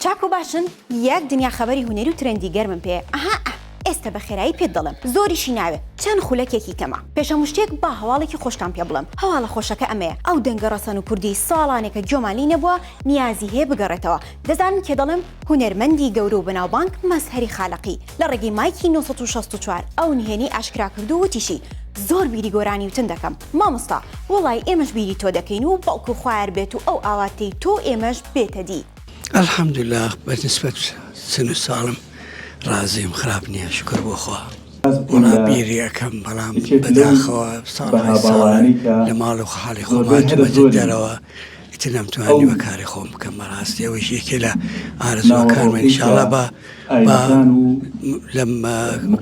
چاک و باشن؟ یەک دنیا خەبەری هونەری و trend ی گەرمم پێیە ئەها ئە ئێستە بە خێرایی پێت دەڵێم زۆریشی ناوێ چەند خولەکێکی کەمە پێش هەموو شتێک با هەواڵێکی خۆشتان پێ بڵێم هەواڵە خۆشەکە ئەمەیە ئەو دەنگە ڕەسەن و کوردیەی ساڵانێکە گوێمان لێی نەبووە نیازی هەیە بگەڕێتەوە دەزانن کێ دەڵێم هونەرمەندی گەورە و بەناوبانگ مەزهەری خالەقی لە ڕێگەی مایکی 964 ئەو نهێنی ئاشکرا کرد و وتیشی زۆر بیری گۆرانی وتن دەکەم مامۆستا وەڵایی ئێمەش بیری تۆ دەکەین و بەڵکو خوایار بێت و ئەو ئاواتەی تۆ و ئێمەش بێتە دی. الحمدللە بە نسبەت سن و ساڵم ڕازیم خراپ نییە شوکر بۆ خوا. وەڵا بیری ئەکەم بەڵام بەداخەوە ساڵهای ساڵە لە ماڵ و حاڵی خۆم هاتوومەتە دەرەوە ئیتر نەمتوانیوە کاری خۆم بکەم بەڕاستی ئەوەیش یەکێ لە ئارەزووەکانمە ئینشاڵا بە با لەم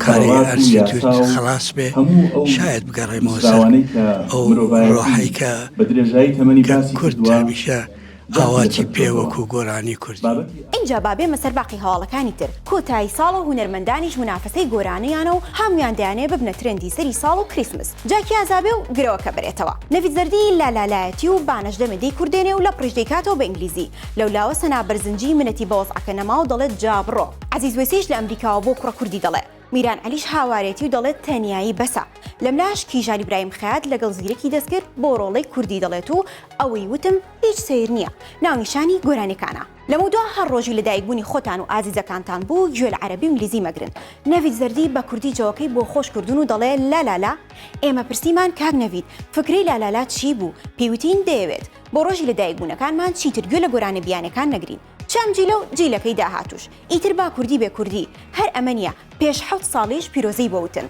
کاری ئەنستیتوت خەڵاس بێ شایەد بگەڕێمەوە سەر ئەو ڕۆحەی کە کە کورد هەمیشە ئاواتی پێ وەکوو گۆرانی کوردی. ئینجا با بێمە سەر باقی هەواڵەکانی تر، کۆتایی ساڵە و هونەرمەندانیش مونافەسەی گۆرانیانە و هەموویان دەیانەوێ ببنە trend ی سەری ساڵ و کریسمس. جا کێ ئازابێ و گرەوەکە بەرێتەوە؟ نەڤید زەردی لالالایەتی و بانەش دەمێ دەیکوردێنێ و لەپڕیش دەیکاتەوە بە ئینگلیزی. لەولاوە سەنا بەرزنجی منەتی بە وەزعەکە نەما و دەڵێت جا بڕۆ. عەزیز وەیسیش لە ئەمریکاوە بۆ کوڕە کوردی دەڵێ. میران عەلیش هاوارێتی و دەڵێت تەنیایی بەسە. لەملاش کیژان ئیبراهیم خەیات لەگەڵ زیرەکی دەستکرد بۆ ڕۆڵەی کوردی دەڵێت و ئەوەی وتم هیچ سەیر نییە. ناونیشانی گۆرانیەکانە. لەمەودوا هەر ڕۆژی لەدایکبوونی خۆتان و ئازیزەکانتان بوو گوێ لە عەرەبی و ئینگلیزی مەگرن. نەڤید زەردی بە کوردی جەوەکەی بۆ خۆش کردوون و دەڵێ لالالا. ئێمە پرسیمان کاک نەڤید فکرەی لالالا چی بوو؟ پێی وتین دەیەوێت بۆ ڕۆژی لەدایکبوونەکانمان چیتر گوێ لە گۆرانیە بیانیەکان نەگرین. چ ئەم جیلە و جیلەکەی داهاتووش. ئیتر با کوردی بێ کوردی. هەر ئەمە نییە، پێش حەوت ساڵیش پیرۆزەی بۆ وتن.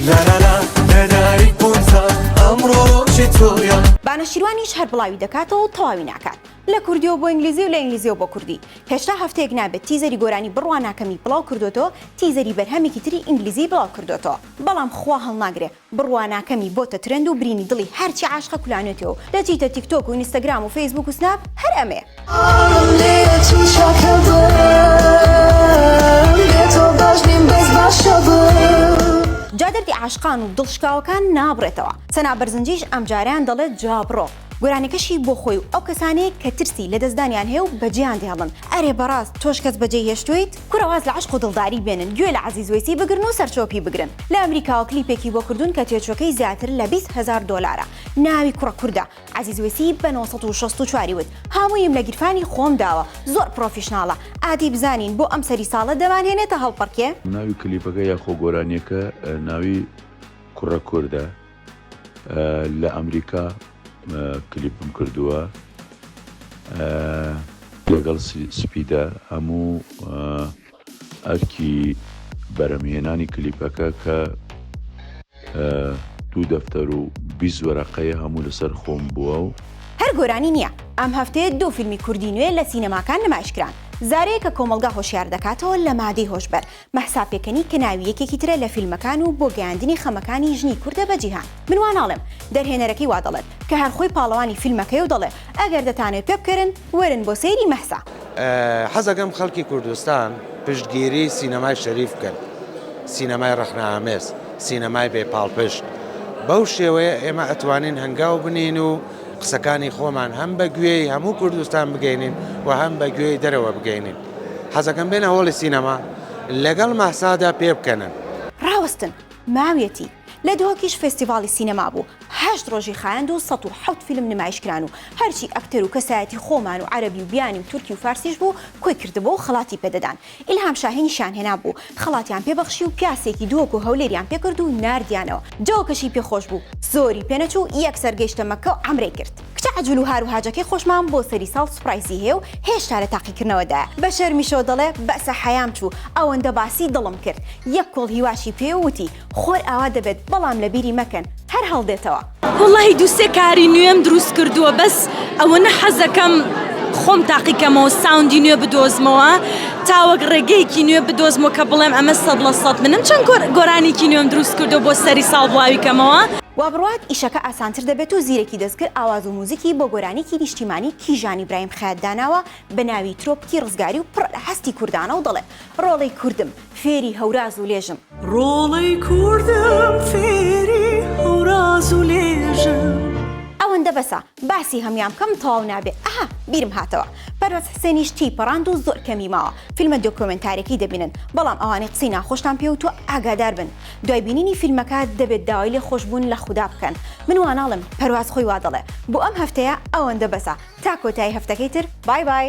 لالالا لەدایک بوونتە ئەمڕۆ ڕۆژی تۆیە. بانە شیروانیش هەر بڵاوی دەکاتەوە و تەواوی ناکات. لە کوردیەوە بۆ ئینگلیزی و لە ئینگلیزیەوە بۆ کوردی. هێشتا هەفتەیەک نابێت teaser ی گۆرانی بڕوا ناکەمی بڵاو کردۆتەوە، teaser ی بەرهەمێکی تری ئینگلیزی بڵاو کردۆتەوە. بەڵام خوا هەڵناگرێ بڕوا ناکەمی بۆتە trend و برینی دڵی هەرچی عاشقە کولانێتەوە و دەچیتە تیک تۆک و ئینستاگرام و فەیسبوک و سناپ هەر ئەمەیە. جا دەردی عاشقان و دڵ شکاوەکان نابڕێتەوە. سەنا بەرزنجیش ئەمجارەیان دەڵێت جا بڕۆ. گۆرانیەکەشی بۆ خۆی و ئەو کەسانەیە کە ترسی لەدەستدانیان هەیە و بەجێیان دەهێڵن. ئەرێ بەڕاست تۆش کەس بەجێی هێشتوویت؟ کورە واز لە عەشق و دڵداری بێنن گوێ لە عەزیز وەیسی بگرن و سەرچۆپی بگرن لە ئەمریکاوە کلیپێکی بۆ کردوون کە تێچوەکەی زیاتر لە 20 هەزار دۆلارە ناوی کوڕە کوردە عەزیز وەیسی بە 964 ی وت هەموویم لە گیرفانی خۆم داوە زۆر professional ە ئادی بزانین بۆ ئەم سەری ساڵە دەمانهێنێتە هەڵپەڕکێ؟ ناوی کلیپەکە یاخۆ گۆرانیەکە ناوی کوڕە کوردە لە ئەمریکا کلیپم کردووە لەگەڵ سپیدە هەموو ئەرکی بەرهەمهێنانی کلیپەکە کە دوو دەفتەر و 20 وەرەقەیە هەموو لەسەر خۆم بووە و هەر گۆرانی نییە، ئەم هەفتەیە دوو فیلمی کوردی نوێ لە سینەماکان نمایشکران، زارەیە کە کۆمەڵگا هۆشیار دەکاتەوە لە مادەی هۆشبەر، مەهسا پێکەنی کە ناوی یەکێکی ترە لە فیلمەکان و بۆ گەیاندنی خەمەکانی ژنی کوردە بە جیهان. من وا ناڵێم، دەرهێنەرەکەی وا دەڵێت، کە هەر خۆی پاڵەوانی فیلمەکەیە و دەڵێ، ئەگەر دەتانەوێت پێبکەرن، وەرن بۆ سەیری مەهسا. حەزەکەم خەڵکی کوردستان پشتگیری سینەمای شەریف بکەن، سینەمای ڕەخنەئامێز، سینەمای بێ پاڵپشت. بەو شێوەیە ئێمە ئەتوانین هەنگاو بنێین و قسەکانی خۆمان هەم بە گوێی هەموو کوردستان بگەینین و هەم بە گوێی دەرەوە بگەینین. حەزەکەم بێنە هۆڵی سینەما لەگەڵ مەهسادا پێبکەنن. ڕاوەستن، ماویەتی. لە دهۆکیش فێستیڤاڵی سینەما بوو، هەشت ڕۆژی خایاند و 107 فیلم نمایش کران و هەرچی ئەکتەر و کەسایەتی خۆمان و عەرەبی و بیانی و تورکی و فارسیش بوو کۆی کردبووە و خەڵاتی پێدەدان. ئیلهام شاهینیشیان هێنابوو، خەڵاتیان پێ بەخشی و پیاسێکی دهۆک و هەولێریان پێ کرد و ناردیانەوە. جەوەکەشی پێ خۆش بوو، زۆری پێ نەچوو یەکسەر گەیشتە مەککە و عەمرەی کرد. کچە عەجول و هار و هاجەکەی خۆشمان بۆ سەری ساڵ surprise ی هەیە و هێشتا لە تاقیکردنەوەدایە. بە شەرمیشەوە دەڵێ بەسە حەیام چوو ئەوەندە باسی دڵم کرد. یەک کۆڵ هیواشی پێیە و وتی خۆر ئاوا دەبێت بەڵام لە بیری مەکەن هەر هەڵدێتەوە. وەڵاهی دوو سێ کاری نوێم دروست کردووە بەس ئەوەنە حەزەکەم خۆم تاقیکەمەوە sound ی نوێ بدۆزمەوە تا وەک ڕێگەیەکی نوێ بدۆزمەوە کە بڵێم ئەمە سەد لە سەد منم چەند گۆرانیکی نوێم دروست کردووە بۆ سەری ساڵ بڵاوی کەمەوە. وا بڕوات ئیشەکە ئاسانتر دەبێت و زیرەکی دەستکرد ئاواز و موزیکی بۆ گۆرانیکی نیشتیمانی کیژان ئیبراهیم خەیات داناوە بە ناوی ترۆپکی ڕزگاری و پڕە لە هەستی کوردانە و دەڵێ ڕۆڵەی کوردم فێری هەوراز و لێژم. ڕۆڵەی کوردم فێری هەوراز و لێژم. ئەوەندە. بەسە باسی هەموان بکەم تەواو نابێ ئەها بیرم هاتەوە پەرواز حسێنیش تێی پەڕاند و زۆر کەمی ماوە فیلمە دۆکۆمێنتاریەکەی دەبینن بەڵام ئەوانەی قسەی ناخۆشتان پێ وتوە ئاگادار بن دوای بینینی فیلمەکە دەبێت داوای لێ خۆشبوون لە خودا بکەن من واناڵێم پەرواز خۆی وادەڵێ بۆ ئەم هەفتەیە ئەوەندە بەسە تا کۆتایی هەفتەکەی تر بای بای.